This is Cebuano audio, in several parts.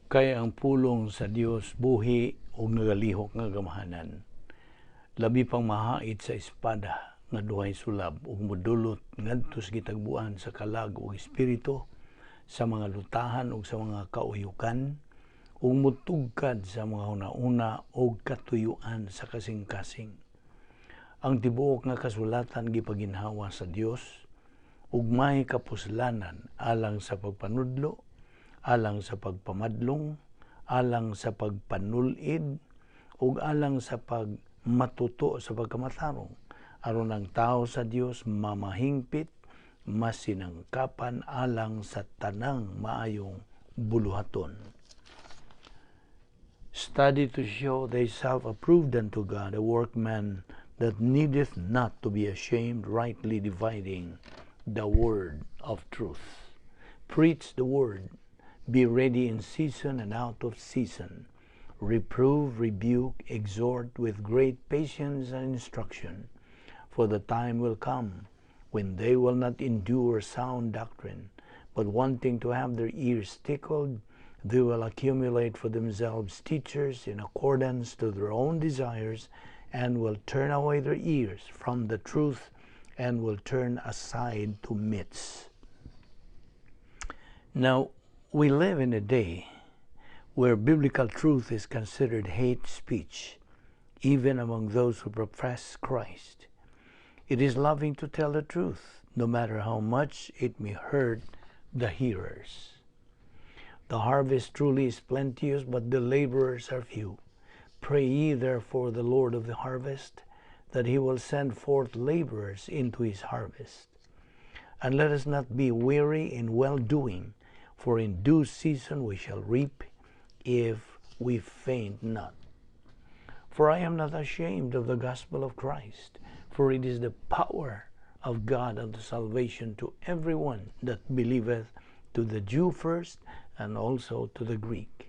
Kay ang pulong sa Dios buhi ug nagalihok nga gamhanan. Labi pang mahait sa espada nga duhay sulab ug modulot ngadto sa gitagbuan sa kalag ug espiritu, sa mga lutahan ug sa mga kauyukan, ug mutugkad sa mga hunahuna ug katuyuan sa kasing-kasing. Ang tibuok nga kasulatan gipaginhawa sa Dios ug may kapuslanan alang sa pagpanudlo, alang sa pagpamadlong, alang sa pagpanulid, ug alang sa pagmatuto sa pagkamatarong, aron ang tao sa Dios mamahingpit, masinangkapan alang sa tanang maayong buluhaton. Study to show thyself approved unto God, a workman that needeth not to be ashamed, rightly dividing the word of truth. Preach the word. Be ready in season and out of season. Reprove, rebuke, exhort with great patience and instruction. For the time will come when they will not endure sound doctrine, but wanting to have their ears tickled, they will accumulate for themselves teachers in accordance to their own desires, and will turn away their ears from the truth and will turn aside to myths. Now, we live in a day where biblical truth is considered hate speech, even among those who profess Christ. It is loving to tell the truth, no matter how much it may hurt the hearers. The harvest truly is plenteous, but the laborers are few. Pray ye therefore the Lord of the harvest that he will send forth laborers into his harvest. And let us not be weary in well doing, for in due season we shall reap if we faint not. For I am not ashamed of the gospel of Christ, for it is the power of God unto salvation to everyone that believeth, to the Jew first, and also to the Greek.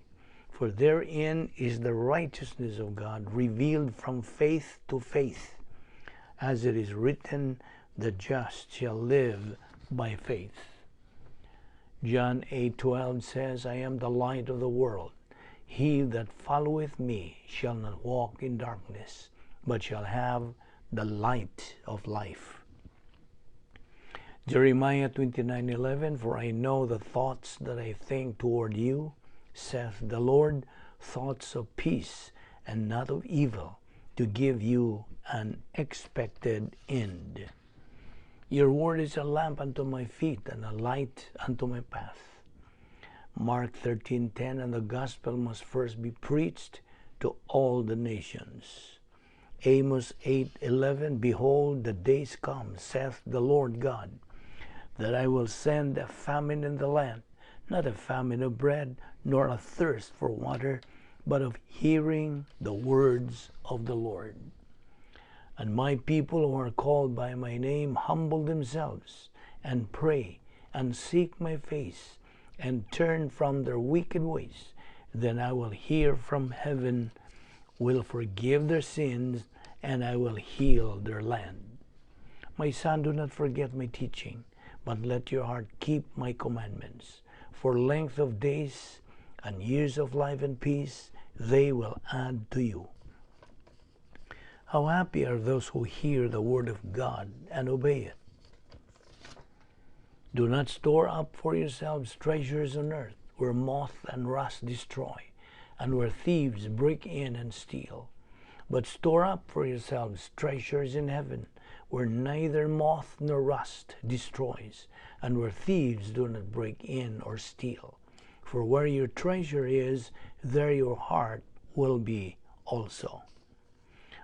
For therein is the righteousness of God revealed from faith to faith, as it is written, "The just shall live by faith." John 8:12 says, "I am the light of the world. He that followeth me shall not walk in darkness, but shall have the light of life." Jeremiah 29:11, "For I know the thoughts that I think toward you, saith the Lord, thoughts of peace and not of evil, to give you an expected end." Your word is a lamp unto my feet and a light unto my path. Mark 13:10, "And the gospel must first be preached to all the nations." Amos 8:11, "Behold, the days come, saith the Lord God, that I will send a famine in the land, not a famine of bread, nor a thirst for water, but of hearing the words of the Lord. And my people who are called by my name humble themselves and pray and seek my face and turn from their wicked ways, then I will hear from heaven, will forgive their sins, and I will heal their land." My son, do not forget my teaching, but let your heart keep my commandments. For length of days and years of life and peace they will add to you. How happy are those who hear the word of God and obey it. Do not store up for yourselves treasures on earth, where moth and rust destroy, and where thieves break in and steal. But store up for yourselves treasures in heaven, where neither moth nor rust destroys, and where thieves do not break in or steal. For where your treasure is, there your heart will be also.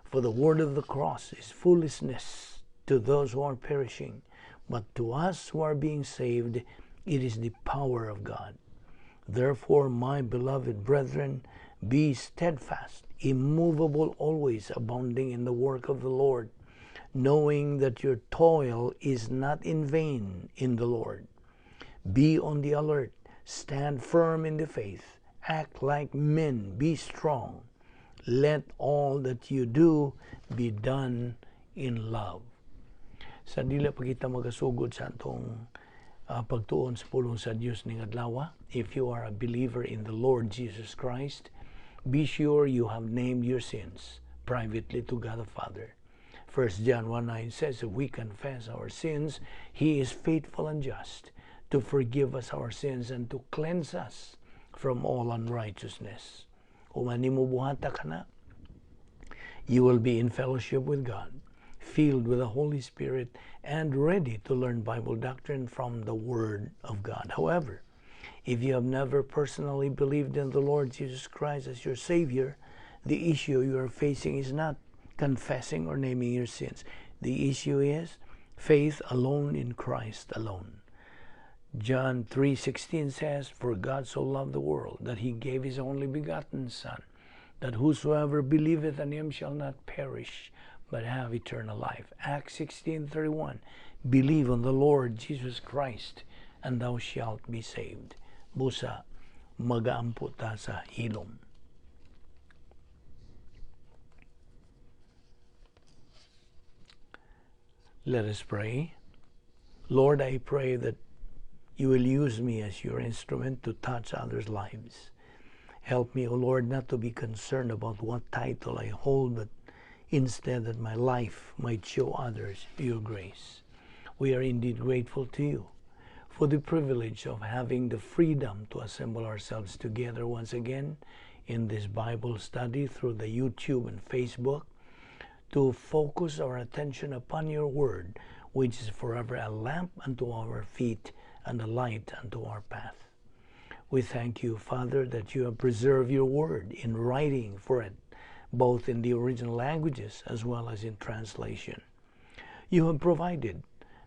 For the word of the cross is foolishness to those who are perishing, but to us who are being saved, it is the power of God. Therefore, my beloved brethren, be steadfast, immovable always, abounding in the work of the Lord, knowing that your toil is not in vain in the Lord. Be on the alert, stand firm in the faith, act like men, be strong. Let all that you do be done in love. Sa dili pa kita magasugod sa atong Pagtuon sa pulong sa Dios ning adlaw. If you are a believer in the Lord Jesus Christ, be sure you have named your sins privately to God the Father. 1 John 1:9 says, "If we confess our sins, He is faithful and just to forgive us our sins and to cleanse us from all unrighteousness." Kung nimo buhata kana, you will be in fellowship with God, filled with the Holy Spirit, and ready to learn Bible doctrine from the Word of God. However, if you have never personally believed in the Lord Jesus Christ as your Savior, the issue you are facing is not confessing or naming your sins. The issue is faith alone in Christ alone. John 3:16 says, "For God so loved the world that he gave his only begotten son, that whosoever believeth in him shall not perish but have eternal life." Acts 16:31, "Believe on the Lord Jesus Christ and thou shalt be saved." Busa magaampo ta sa hilom. Let us pray. Lord, I pray that you will use me as your instrument to touch others' lives. Help me, O Lord, not to be concerned about what title I hold, but instead that my life might show others your grace. We are indeed grateful to you for the privilege of having the freedom to assemble ourselves together once again in this Bible study through the YouTube and Facebook, to focus our attention upon your word, which is forever a lamp unto our feet and a light unto our path. We thank you, Father, that you have preserved your word in writing for it, both in the original languages as well as in translation. You have provided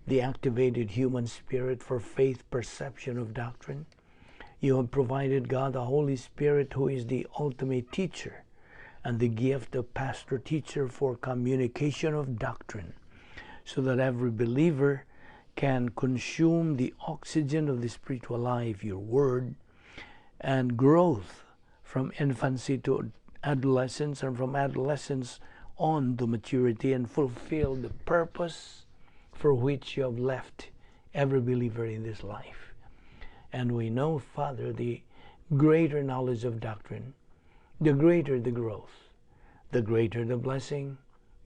the activated human spirit for faith perception of doctrine. You have provided God the Holy Spirit, who is the ultimate teacher, and the gift of pastor teacher for communication of doctrine, so that every believer can consume the oxygen of the spiritual life, your word, and growth from infancy to adolescence and from adolescence on to maturity, and fulfill the purpose for which you have left every believer in this life. And we know, Father, the greater knowledge of doctrine, the greater the growth, the greater the blessing,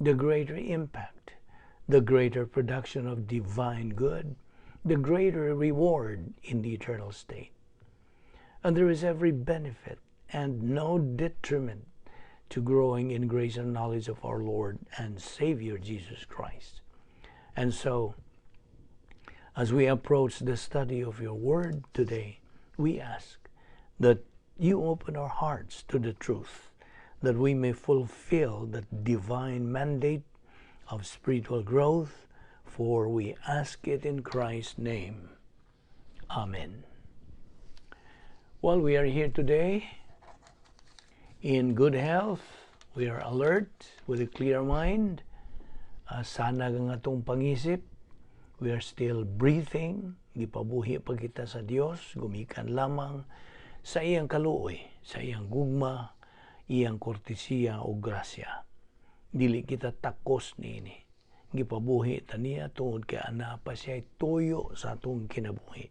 the greater impact, the greater production of divine good, the greater reward in the eternal state. And there is every benefit and no detriment to growing in grace and knowledge of our Lord and Savior Jesus Christ. And so, as we approach the study of your word today, we ask that you open our hearts to the truth, that we may fulfill the divine mandate of spiritual growth, for we ask it in Christ's name. Amen. Well, we are here today in good health. We are alert with a clear mind. Sanag ang atong pangisip. We are still breathing. Gipabuhi pa kita sa Dios, gumikan lamang sa iyang kaluoy, sa iyang gugma, iyang kortesiya o grasya. Dili kita takos niini. Gipabuhi ta niya tungod kay ana pa siya tuyo sa atong kinabuhi.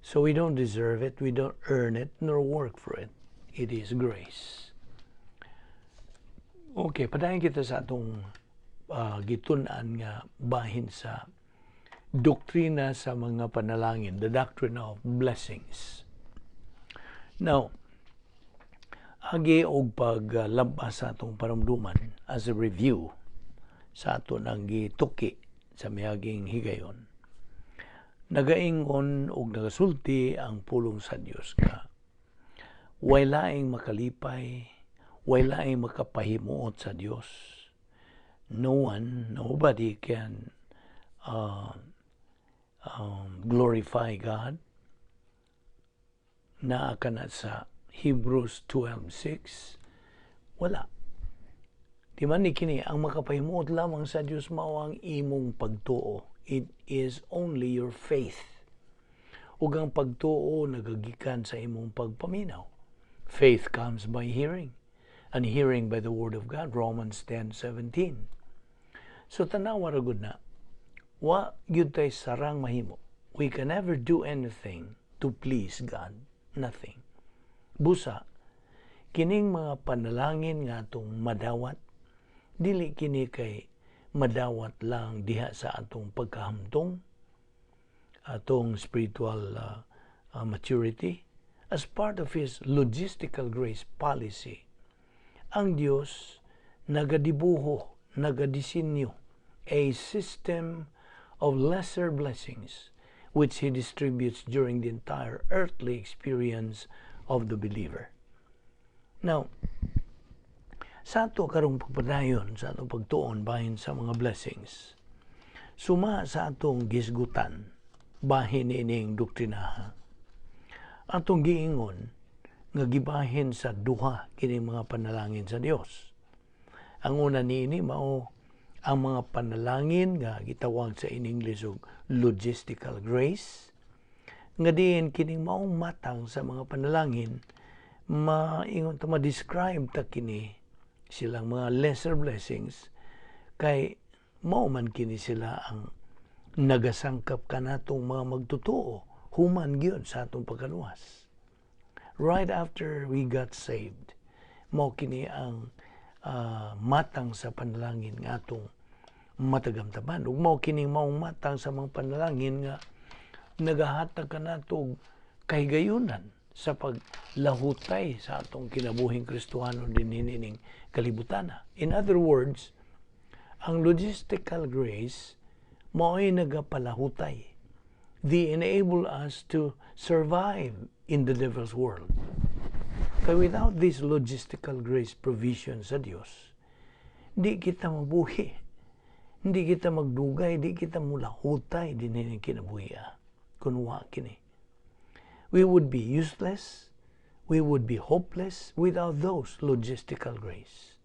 So we don't deserve it, we don't earn it, nor work for it. It is grace. Okay, padayon kita sa atong gitun-an nga bahin sa doktrina sa mga panalangin, the doctrine of blessings. Now, agi og paglabas sa atong panumduman as a review sa ato nang gituki sa miaging higayon. Nagaingon og nagasulti ang pulong sa Dios nga way laing makalipay, way laing makapahimuot sa Dios. No one, nobody can glorify God. Naa kana sa Hebrews 12:6. Wala. Di man ni kini ang makapahimuot lamang sa Dios mao ang imong pagtuo. It is only your faith. Ug ang pagtuo nagagikan sa imong pagpaminaw. Faith comes by hearing, and hearing by the word of God, Romans 10:17. So tanawa ra gud na. Wa gyud tay sarang mahimo. We can never do anything to please God. Nothing. Busa, kining mga panalangin nga atong madawat, dili kini kay madawat lang diha sa atong pagkahamtong, atong spiritual maturity. As part of His logistical grace policy, ang Dios nagadibuho, nagadisinyo a system of lesser blessings which He distributes during the entire earthly experience of the believer. Now, sa ato karong pagpadayon, sa atong pagtuon bahin sa mga blessings, suma sa atong gisgutan, bahin ining doktrinaha, atong giingon nga gibahin sa duha kining mga panalangin sa Dios. Ang una niini mao ang mga panalangin nga gitawag sa in English og logistical grace, nga diin kining maong matang sa mga panalangin, maingon ta, ma-describe ta kini silang mga lesser blessings kay mao man kini sila ang nagasangkap kanatong mga magtotoo human gyud sa atong pagkaluwas. Right after we got saved, mao kini ang matang sa panalangin nga atong matagamtaman, ug mao kining maong matang sa mga panalangin nga nagahatag kanato og kahigayunan sa paglahutay sa atong kinabuhing Kristohano dinhi niining kalibutan. In other words, ang logistical grace mao'y nagapalahutay. They enable us to survive in the devil's world. Kay without this logistical grace provision sa Dios, di kita mabuhi. Hindi kita magdugay, di kita mulahutay dinhi ning kinabuhi kung wa kini. We would be useless, we would be hopeless without those logistical grace.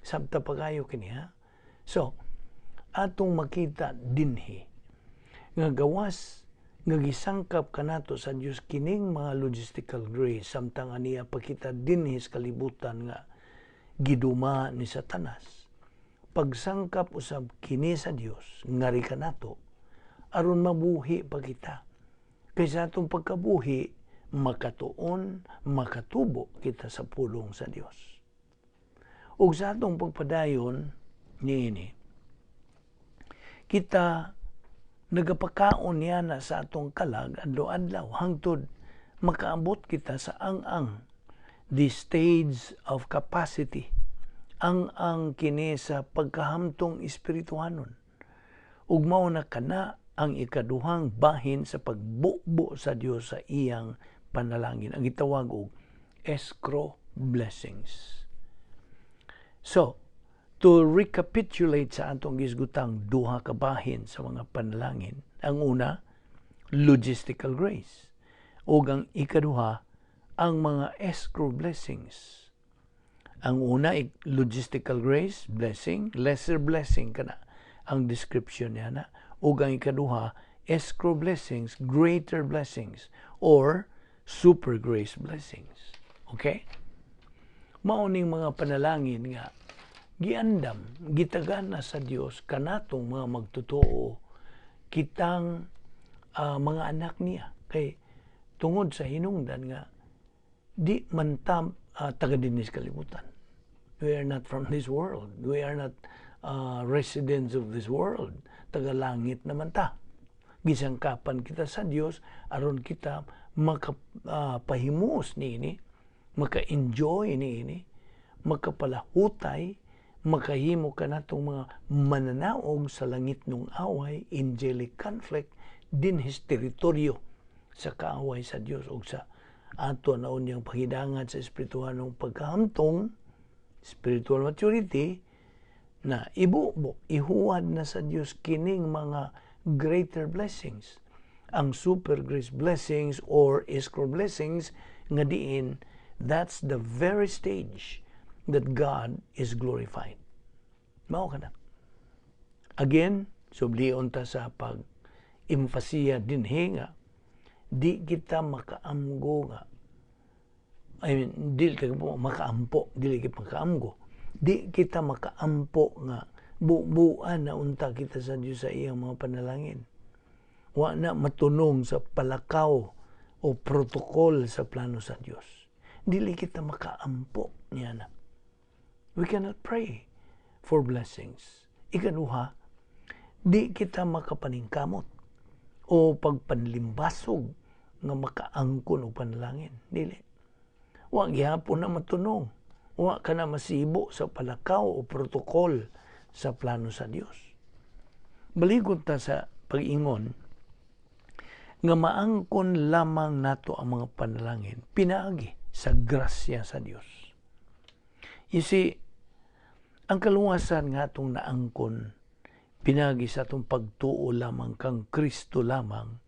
Sabta pa kayo kini, ha? So, atong makita dinhi nga gawas nga gisangkap kanato sa Dios kining mga logistical grace samtang aniya pa kita dinhi sa kalibutan nga giduma ni Satanas. Pagsangkap usab kini sa Dios ngari kanato aron mabuhi pa kita. Kay sa atong pagkabuhi, makatuon, makatubo kita sa pulong sa Dios. Ug sa atong pagpadayon niini, kita nagapakaon niya na sa atong kalag adlaw-adlaw hangtod makaabot kita sa ang-ang, the stage of capacity, ang-ang kini sa pagkahamtong espirituhanon, ug mao na kana ang ikaduhang bahin sa pagbubo sa Dios sa iyang panalangin, ang gitawag og escrow blessings. So, to recapitulate sa atong gisgutang duha ka bahin sa mga panalangin, ang una, logistical grace, ug ang ikaduha, ang mga escrow blessings. Ang una, logistical grace blessing, lesser blessing kana ang description niya na, ug ang ikaduha, escrow blessings, greater blessings or super grace blessings. Okay? Mao ning mga panalangin nga giandam, gitagana sa Dios kanatong mga magtotoo, kitang mga anak niya, kay tungod sa hinungdan nga di man ta taga dinhi sa kalibutan. We are not from this world. We are not residents of this world. Taga langit naman ta. Gisangkapan kita sa Dios aron kita makapahimuos niini, maka-enjoy niini, makapalahutay, makahimo kanatong mga mananaog sa langitnong away, angelic conflict, dinhi sa teritoryo sa kaaway sa Dios, ug sa ato na unyang paghidangan sa espirituhanong pagkahamtong, spiritual maturity, na ibubo, ihuwad na sa Dios kining mga greater blessings, ang super grace blessings or escrow blessings, nga diin that's the very stage that God is glorified. Mao kana. Again, sublion ta sa pag empasiya dinhi nga di kita makaamgo nga, I mean, di kita makaampo, dili kita makaamgo. Di kita makaampo nga bubuan na unta kita sa Dios sa iyang mga panalangin. Wa na matunong sa palakaw o protocol sa plano sa Dios. Dili kita makaampo niya na. We cannot pray for blessings. Ikaduha, di kita makapaningkamot o pagpanlimbasog nga makaangkon og panalangin. Dili. Wa gihapon na matunong. Wa ka na masibo sa palakaw o protocol sa plano sa Dios. Balikon ta sa pag-ingon nga maangkon lamang nato ang mga panalangin pinaagi sa grasya sa Dios. You see, ang kaluwasan nga atong naangkon pinaagi sa atong pagtuo lamang kang Kristo lamang,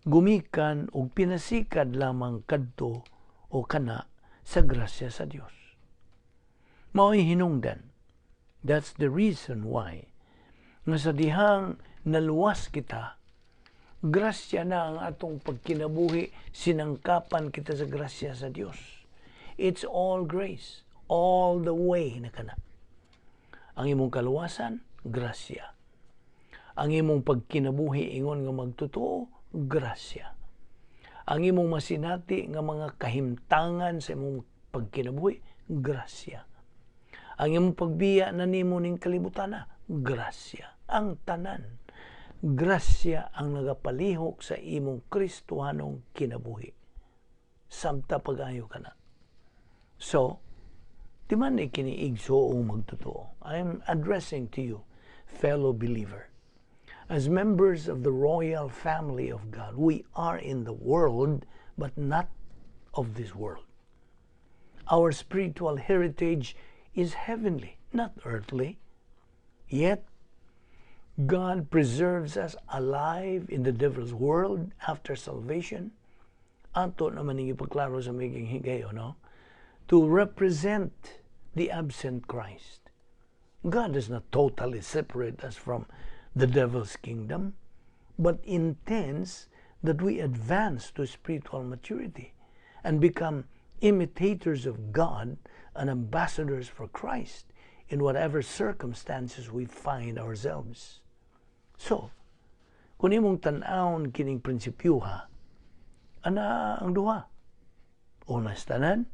gumikan og pinasikad lamang kadto o kana sa grasya sa Dios. Mao'y hinungdan. That's the reason why nga sa dihang naluwas kita, grasya na ang atong pagkinabuhi, sinangkapan kita sa grasya sa Dios. It's all grace, all the way na kana. Ang imong kaluwasan, grasya. Ang imong pagkinabuhi ingon nga magtotoo, grasya. Ang imong masinati nga mga kahimtangan sa imong pagkinabuhi, grasya. Ang imong pagbiya na nimo ning kalibutan, grasya. Ang tanan, grasya ang nagapalihok sa imong Kristohanong kinabuhi. Samta pag-ayo ka na. So, di man ni kini igsoong magtotoo. I am addressing to you, fellow believer. As members of the royal family of God, we are in the world, but not of this world. Our spiritual heritage is heavenly, not earthly. Yet, God preserves us alive in the devil's world after salvation. Ato naman ning ipaklaro sa maging higayon, no? To represent the absent Christ. God does not totally separate us from the devil's kingdom, but intends that we advance to spiritual maturity and become imitators of God and ambassadors for Christ in whatever circumstances we find ourselves. So, kung imong tan-awon kining prinsipyuha, ana ang duha. Una sa tanan,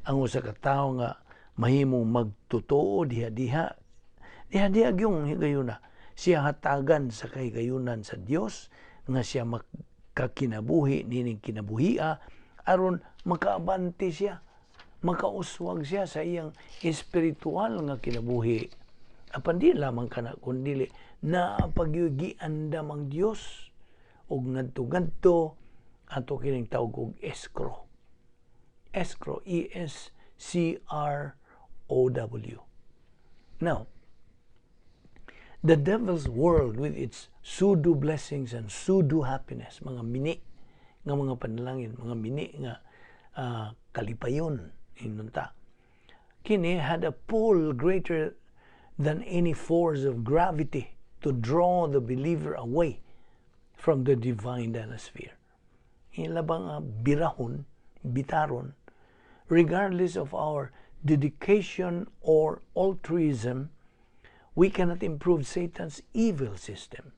ang usa ka tawo nga mahimong magtotoo diha-diha, diha-diha gyung higayuna, siya hatagan sa kahigayunan sa Dios nga siya makakinabuhi nining kinabuhia aron makaabante siya, makauswag siya sa iyang espiritual nga kinabuhi. Apan di lamang kana, kundi na pagyugiandam ang Dios og ngadto-ngadto ato kining tawag og escrow. Escrow, E S C R O W. Now, the devil's world with its pseudo blessings and pseudo happiness, mga mini nga mga panalangin, mga mini nga kalipayon, inunta. Kini had a pull greater than any force of gravity to draw the believer away from the divine dynasphere. Ilabang birahon, bitaron, regardless of our dedication or altruism, we cannot improve Satan's evil system.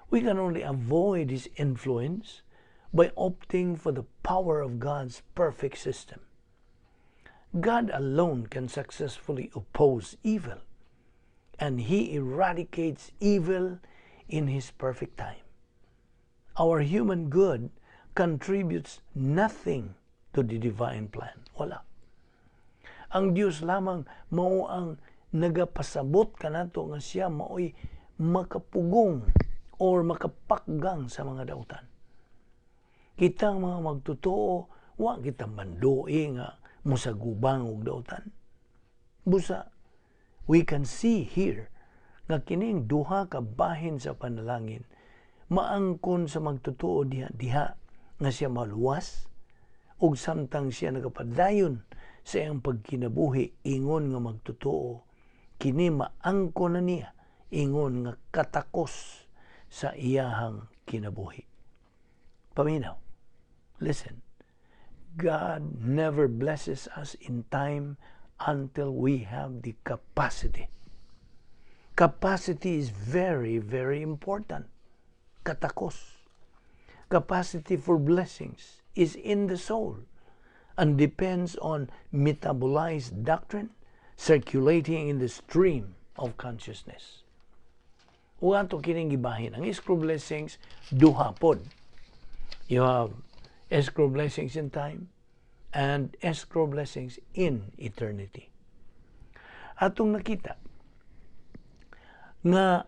We can only avoid his influence by opting for the power of God's perfect system. God alone can successfully oppose evil, and He eradicates evil in His perfect time. Our human good contributes nothing to the divine plan. Wala. Ang Dios lamang mao ang nagapasabot kanato nga siya maoy makapugong or makapakgang sa mga dautan. Kitang mga magtotoo, wa kita mandoi nga musagubang og dautan. Busa, we can see here nga kining duha ka bahin sa panalangin maangkon sa magtotoo diha diha nga siya maluwas ug samtang siya nagapadayon sa iyang pagkinabuhi ingon nga magtotoo, kini maangkon na niya ingon nga katakos sa iyahang kinabuhi. Paminaw. Listen. God never blesses us in time until we have the capacity. Capacity is very, very important. katakos. Capacity for blessings is in the soul and depends on metabolized doctrine circulating in the stream of consciousness. Ug ato kining gibahin ang escrow blessings, duha pod. You have escrow blessings in time and escrow blessings in eternity. Atong nakita nga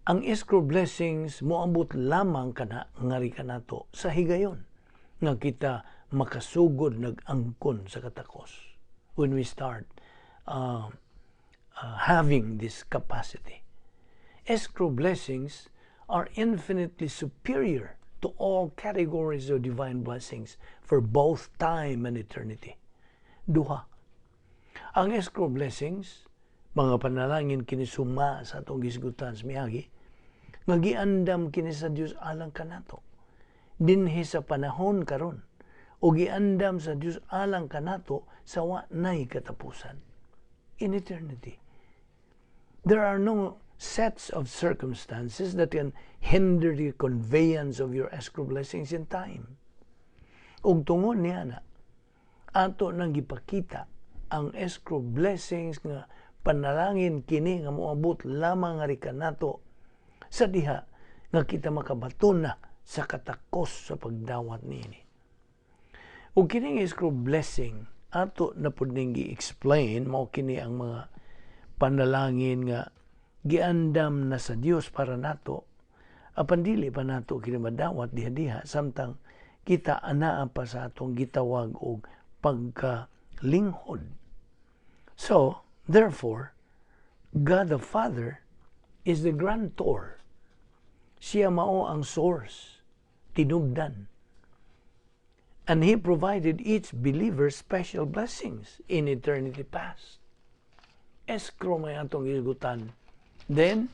ang escrow blessings moabot lamang kana ngari kanato sa higayon nga kita makasugod nag-angkon sa katakos, when we start having this capacity. Escrow blessings are infinitely superior to all categories of divine blessings for both time and eternity. Duha. Ang escrow blessings, mga panalangin kini suma sa atong gisgutan sa miagi, nga giandam kini sa Dios alang kanato dinhi sa panahon karon o giandam sa Dios alang kanato sa wa nay katapusan, in eternity. There are no sets of circumstances that can hinder the conveyance of your escrow blessings in time. Ug tungod niya na, ato nang gipakita ang escrow blessings nga panalangin kini nga moabot lamang nga kanato sa diha nga kita makabaton na sa katakos sa pagdawat niini. Ug kining escrow blessing ato na pud ning gi-explain, mao kini ang mga panalangin nga giandam na sa Dios para nato apan dili pa nato kini madawat diha-diha samtang kita anaa pa sa atong gitawag og pagkalinghod. So, therefore, God the Father is the grantor. Siya mao ang source, tinubdan. And He provided each believer special blessings in eternity past. Escrow may atong hisgutan. Then,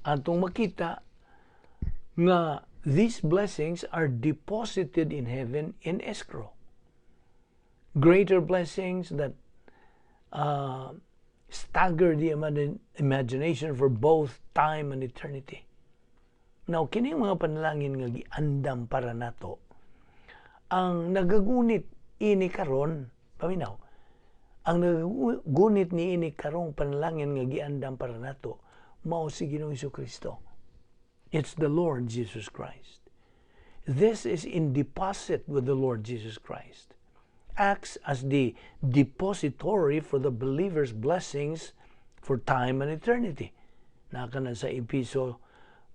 atong makita nga these blessings are deposited in heaven in escrow. Greater blessings that stagger the imagination for both time and eternity. Now, kining mga panalangin nga giandam para nato, ang nagagunit ini karon, paminaw, ang nagagunit ni ini karong panalangin nga giandam para nato, mao si Ginoong Kristo. It's the Lord Jesus Christ. This is in deposit with the Lord Jesus Christ. Acts as the depository for the believer's blessings for time and eternity. Naa kana sa Episo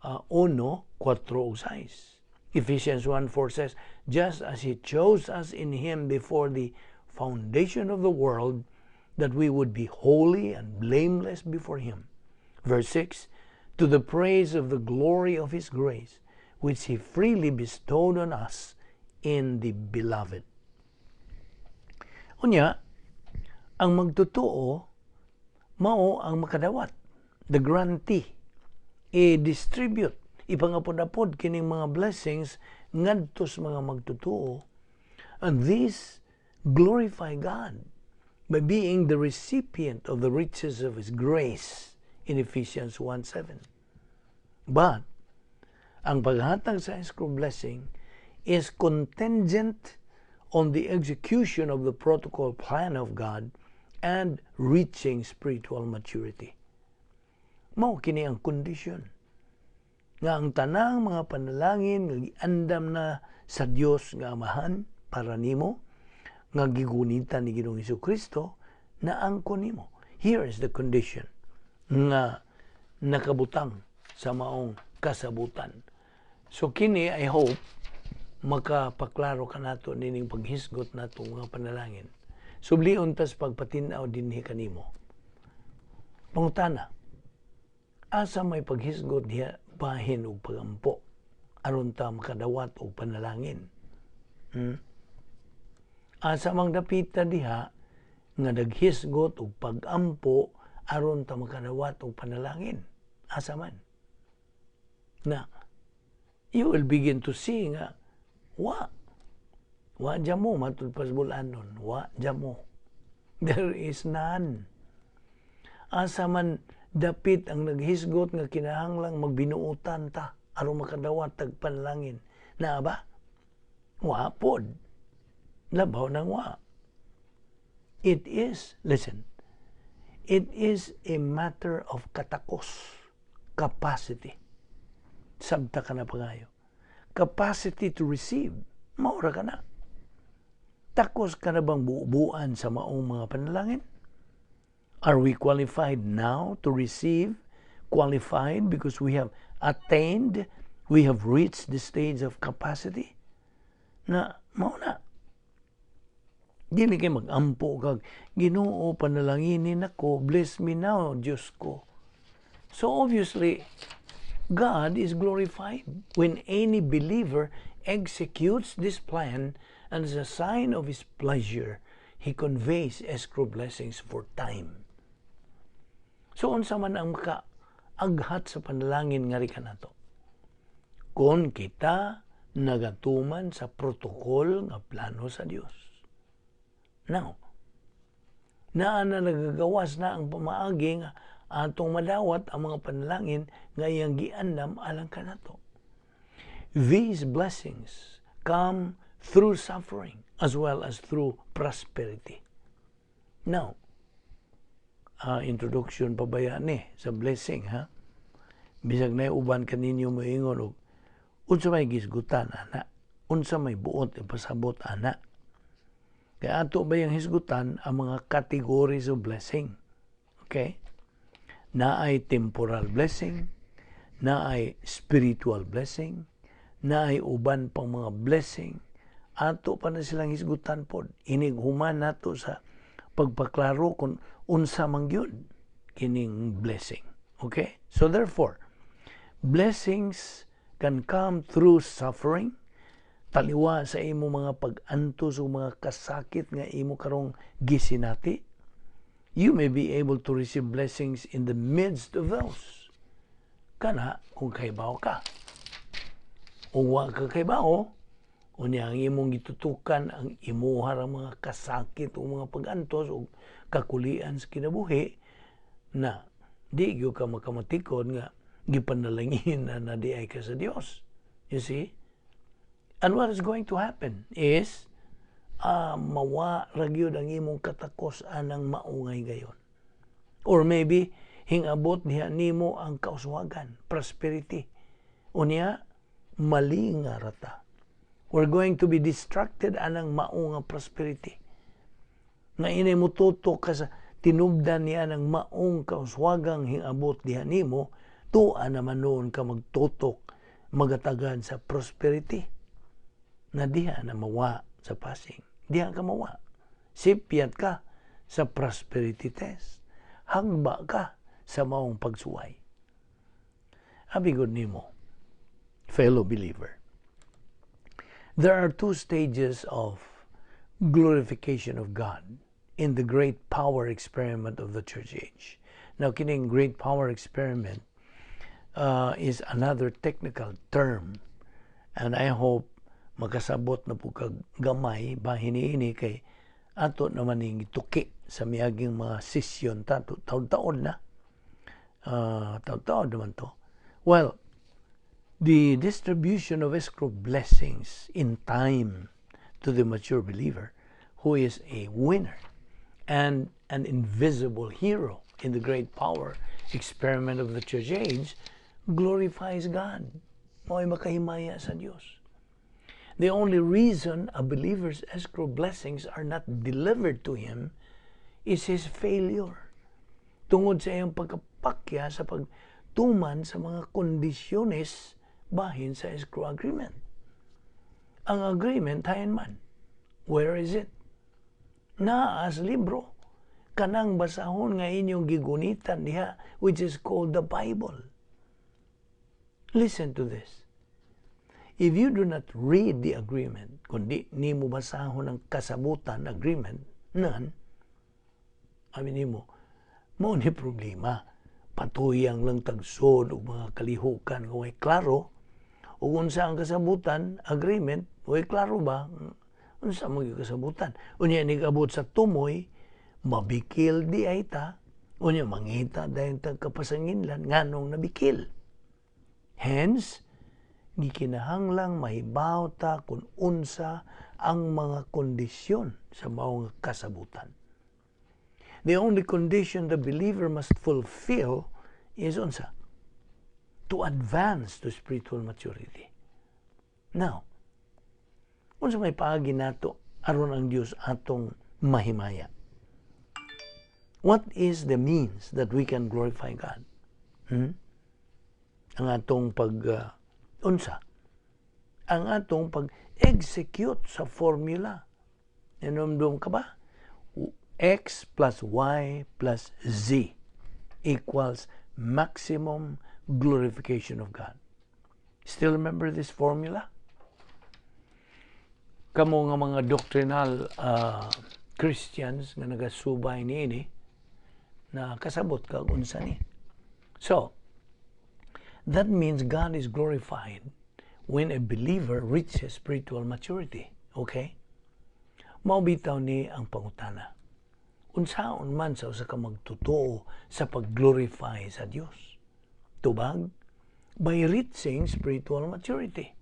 1, 4 ug 6. Ephesians 1:4 says, "Just as He chose us in Him before the foundation of the world, that we would be holy and blameless before Him." Verse 6, "To the praise of the glory of His grace, which He freely bestowed on us in the Beloved." Unya, ang magtotoo, mao ang makadawat, the grantee, i-distribute, ipangapod-apod kining mga blessings ngadto sa mga magtotoo. And these glorify God by being the recipient of the riches of His grace in Ephesians 1:7. But ang paghatag sa escrow blessing is contingent on the execution of the protocol plan of God and reaching spiritual maturity. Mao kini ang kondisyon nga ang tanang mga panalangin nga giandam na sa Dios nga Amahan para nimo nga gigunitan ni Ginoong Kristo na angkon nimo. Here is the condition nga nakabutang sa maong kasabutan. So kini, I hope makapaklaro ka nato nining paghisgot nato mga panalangin. Sublion tas pagpatin-aw dinhi kanimo. Pangutana, asa may paghisgot diha bahin og pagampo aron ta makadawat og panalangin? Asa mang dapita diha nga naghisgot og pagampo aron ta makadawat og panalangin? Asa man? Na you will begin to see nga wa wa mo matud pas bulanon, wa mo. There is none. Asa man dapit ang naghisgot nga kinahanglang magbinuotan ta Aron makadawat tag panalangin. Naa ba? Wa pod. Labaw nang wa. It is, listen, it is a matter of katakos, capacity. Sabta ka na pangayo. Capacity to receive. Mao ra kana. Takos ka na bang buubuan sa maong mga panalangin? Are we qualified now to receive? Qualified because we have attained, we have reached the stage of capacity? Na, mao na. Dili kay mag-ampo kag, "Ginoo, panalanginin ako, bless me now, Diyos ko." So obviously, God is glorified when any believer executes this plan, and as a sign of His pleasure, He conveys escrow blessings for time. So unsa man ang maka-aghat sa panalangin nga kanato? Kung kita nagatuman sa protocol nga plano sa Dios. Now, naa na nagagawas na ang pamaagi nga atong madawat ang mga panalangin nga iyang giandam alang kanato. These blessings come through suffering as well as through prosperity. Now, introduction pa baya ni sa blessing, ha? Bisag na uban kaninyo moingon og unsa may gisgutan ana, unsa may buot ipasabot ana. Kaya ato ba yung hisgutan ang mga categories of blessing? Okay? Naay temporal blessing, naay spiritual blessing, naay uban pang mga blessing. Ato pa na silang hisgutan pod. Inig human nato sa pagpaklaro kung unsa man gyud kining blessing. Okay? So therefore, blessings can come through suffering, taliwa sa imo mga pag-antos o mga kasakit nga imo karong gisinati. You may be able to receive blessings in the midst of those. Kana kung kaybaw ka. O wa ka kaybaw, unya ang imong gitutukan ang imuha ra mga kasakit o mga pag-antos o kakulian sa kinabuhi na di gyud ka makamatikod nga gipanalangin na na diay ka sa Dios. You see? And what is going to happen is mawa ra gyud ang imong katakos anang maungay gayon. Or maybe hingabot niya nimo ang kauswagan, prosperity. Unya malinga rata. We're going to be distracted anang maunga prosperity. Nga inay mo tutok ka sa tinubdan niya ng maong kauswagang hingabot diha nimo, tuwa naman noon ka magtutok magatagan sa prosperity na diha na mawa sa passing. Diha ka mawa. Sipyat ka sa prosperity test. Hangba ka sa maong pagsuway. Abi gud nimo, fellow believer. There are two stages of glorification of God in the great power experiment of the church age. Now, kining great power experiment is another technical term, and I hope makasabot na po kag gamay bahin niini kay ato naman ning tuki sa miaging mga sesyon ta taon-taon na, taon-taon naman to. Well, the distribution of escrow blessings in time to the mature believer who is a winner and an invisible hero in the great power experiment of the church age glorifies God. Mao'y makahimaya sa Dios. The only reason a believer's escrow blessings are not delivered to him is his failure. Tungod sa iyang pagkapakya sa pagtuman sa mga kondisyones bahin sa escrow agreement. Ang agreement, hain man. Where is it? Naa sa libro. Kanang basahon nga inyong gigunitan diha, which is called the Bible. Listen to this. If you do not read the agreement, kundi nimo basahon ang kasabutan agreement, nan, abi nimo, mao ni problema. Patuyang lang tagsod og mga kalihukan nga way klaro. Ug unsa ang kasabutan, agreement, way klaro ba? Unsa man gyud kasabutan? Unya nigabot sa tumoy, mabikil diay ta, unya mangita dayon tag kapasanginlan nganong nabikil. Hence, Gikinahanglang mahibaw ta kung unsa ang mga kondisyon sa mao nga kasabutan. The only condition the believer must fulfill is unsa? To advance to spiritual maturity. Now, unsa may paagi nato aron ang Dios atong mahimaya? What is the means that we can glorify God? Hmm? Ang atong pag unsa? Ang atong pag-execute sa formula. Nahinumdum ka ba? X plus Y plus Z equals maximum glorification of God. Still remember this formula? Kamo nga mga doctrinal Christians nga nagasubay niini, na kasabot kag unsa ni. So, that means God is glorified when a believer reaches spiritual maturity. Okay? Mao bitaw ni ang pangutana. Unsaon man sa usa ka magtotoo sa pag-glorify sa Dios? Tubag, by reaching spiritual maturity.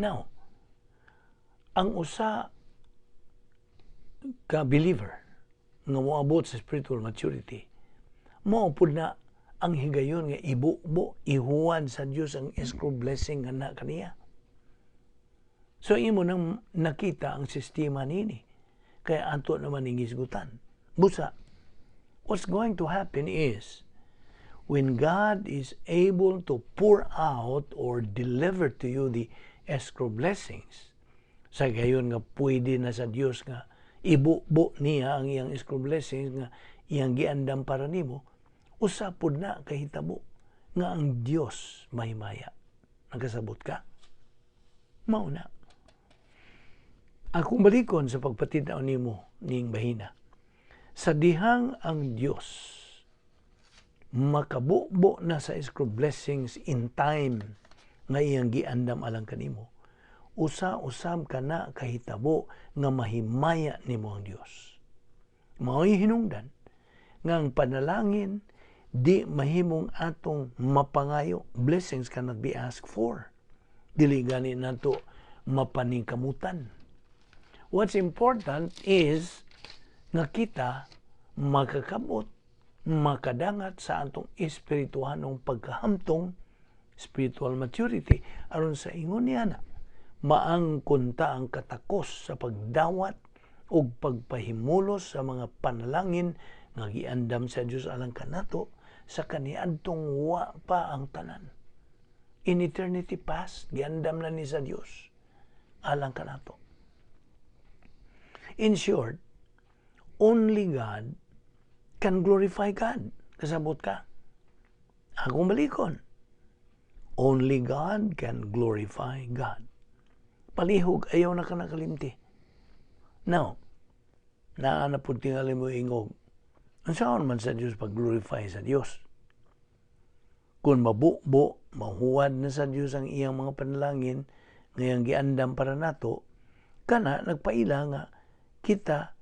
Now, ang usa ka believer nga moabot sa spiritual maturity, mao pud na ang higayon nga ibubo, ihuwad sa Dios ang escrow blessing nga na kaniya. So imo nang nakita ang sistema nini. Kaya ato naman ning hisgutan. Busa, what's going to happen is, when God is able to pour out or deliver to you the escrow blessings, sa gayon nga pwede na sa Dios nga ibubo niya ang iyang escrow blessings nga iyang giandam para nimo, usa pud na kahitabo nga ang Dios mahimaya. Nagkasabot ka? Mao na. Akong balikon sa pagpatid-aw nimo ning bahina. Sa dihang ang Dios makabubo na sa escrow blessings in time nga iyang giandam alang kanimo, usa usab kana kahitabo nga mahimaya nimo ang Dios. Mao'y hinungdan nga ang panalangin di mahimong atong mapangayo. Blessings cannot be asked for. Dili gani nato mapaningkamutan. What's important is nga kita makakabot, makadangat sa atong espirituhanong pagkahamtong, spiritual maturity, aron sa ingon niya na maangkon ta ang katakos sa pagdawat ug pagpahimulos sa mga panalangin nga giandam sa Dios alang kanato sa kaniadtong wa pa ang tanan. In eternity past, giandam na ni sa Dios alang kanato. In short, only God can glorify God. Kasabot ka? Akong balikon. Only God can glorify God. Palihog, ayaw na ka nakalimti. Now, naa na pud tingali mo ingog. Unsaon man sa Dios pag-glorify sa Dios? Kung mabubo, mahuwad na sa Dios ang iyang mga panalangin, ngayang giandam para nato, kana nagpaila nga kita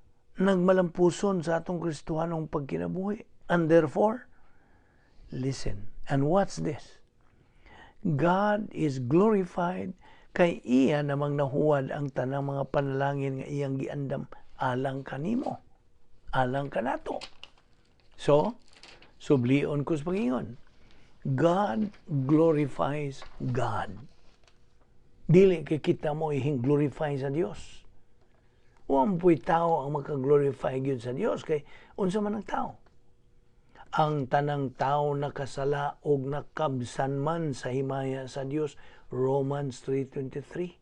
nagmalampuson sa atong Kristohanong pagkinabuhi. And therefore, listen and watch this. God is glorified kay iya namang nahuwad ang tanang mga panalangin nga iyang giandam alang kanimo, alang kanato. So, sublion ko sa pangingon. God glorifies God. Dili kay kita mo ihing glorify sa Dios. Wa po'y tao ang makaglorify gyud sa Dios kay unsa man ang tao. Ang tanang tao nakasala og nakabsan man sa himaya sa Dios. Romans 3:23.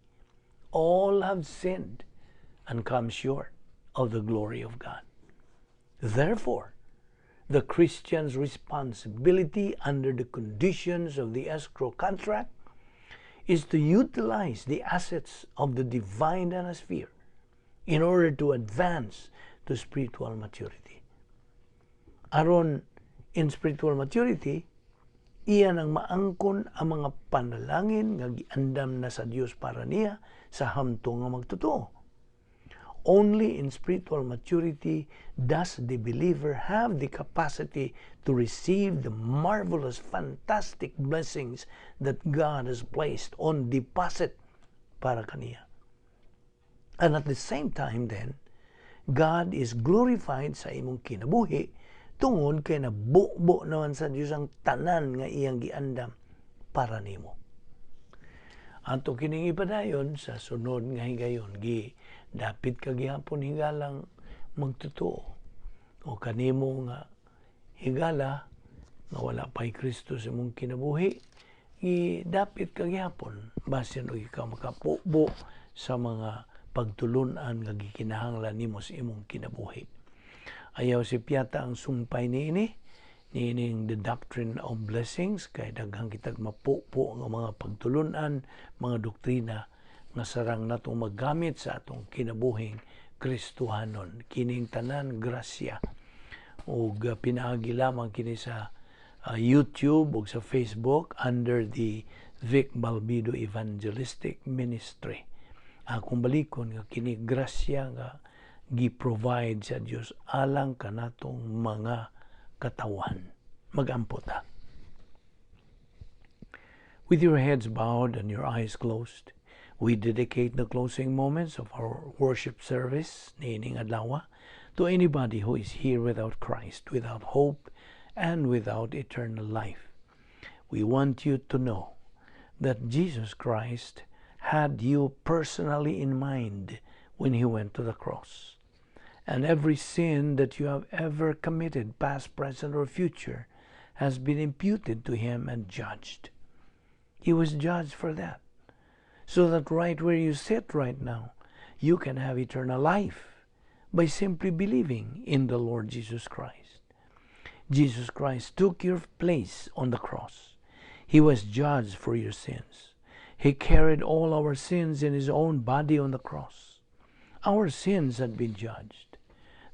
All have sinned and come short of the glory of God. Therefore, the Christian's responsibility under the conditions of the escrow contract is to utilize the assets of the divine sphere in order to advance to spiritual maturity. Aron in spiritual maturity, iya nang maangkon ang mga panalangin nga giandam na sa Dios para niya sa hamtong nga magtotoo. Only in spiritual maturity does the believer have the capacity to receive the marvelous, fantastic blessings that God has placed on deposit para kaniya. And at the same time then, God is glorified sa imong kinabuhi tungod kay nabubo naman sa Dios ang tanan nga iyang giandam para nimo. Ato kining ipadayon sa sunod nga higayon. Gi dapit ka gihapon, higalang magtotoo o kanimo nga higala nga wala pa'y Kristo sa imong kinabuhi, gi dapit ka gihapon basin og ikaw makapubo sa mga pagtulunan nga gikinahanglan nimo sa imong kinabuhi. Ayaw sipyata ang sumpay niini, niining The Doctrine of Blessings, kay daghang kitag mapupo nga mga pagtulunan, mga doktrina nga sarang natong magamit sa atong kinabuhing Kristohanon. Kining tanan grasya ug pinaagi lamang kini sa YouTube ug sa Facebook under the Vic Balbido Evangelistic Ministry. Akong balikon nga kini grasya nga gi-provide sa Dios alang kanatong mga katawan. Magampo ta. With your heads bowed and your eyes closed, we dedicate the closing moments of our worship service niining adlaw to anybody who is here without Christ, without hope, and without eternal life. We want you to know that Jesus Christ had you personally in mind when he went to the cross. And every sin that you have ever committed, past, present, or future, has been imputed to him and judged. He was judged for that. So that right where you sit right now, you can have eternal life by simply believing in the Lord Jesus Christ. Jesus Christ took your place on the cross. He was judged for your sins. He carried all our sins in his own body on the cross. Our sins had been judged.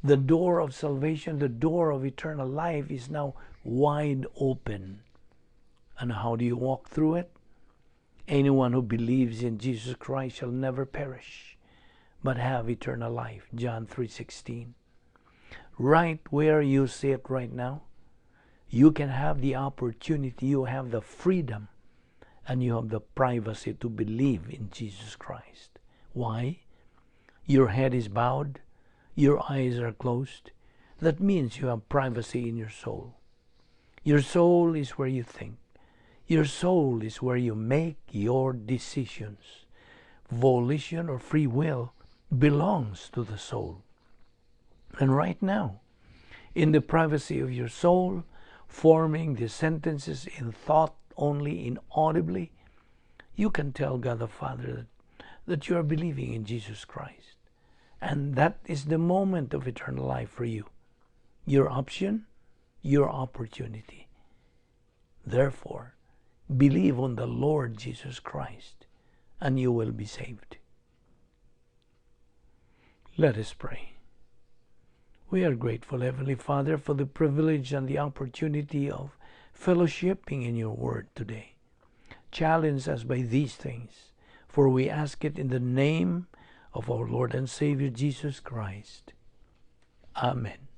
The door of salvation, the door of eternal life, is now wide open. And how do you walk through it? Anyone who believes in Jesus Christ shall never perish, but have eternal life. John 3:16. Right where you sit right now, you can have the opportunity, you have the freedom, and you have the privacy to believe in Jesus Christ. Why? Your head is bowed, your eyes are closed. That means you have privacy in your soul. Your soul is where you think. Your soul is where you make your decisions. Volition or free will belongs to the soul. And right now, in the privacy of your soul, forming the sentences in thought only, inaudibly, you can tell God the Father that you are believing in Jesus Christ. And that is the moment of eternal life for you. Your option, your opportunity. Therefore, believe on the Lord Jesus Christ, and you will be saved. Let us pray. We are grateful, Heavenly Father, for the privilege and the opportunity of fellowshipping in your word today. Challenge us by these things, for we ask it in the name of our Lord and Savior Jesus Christ. Amen.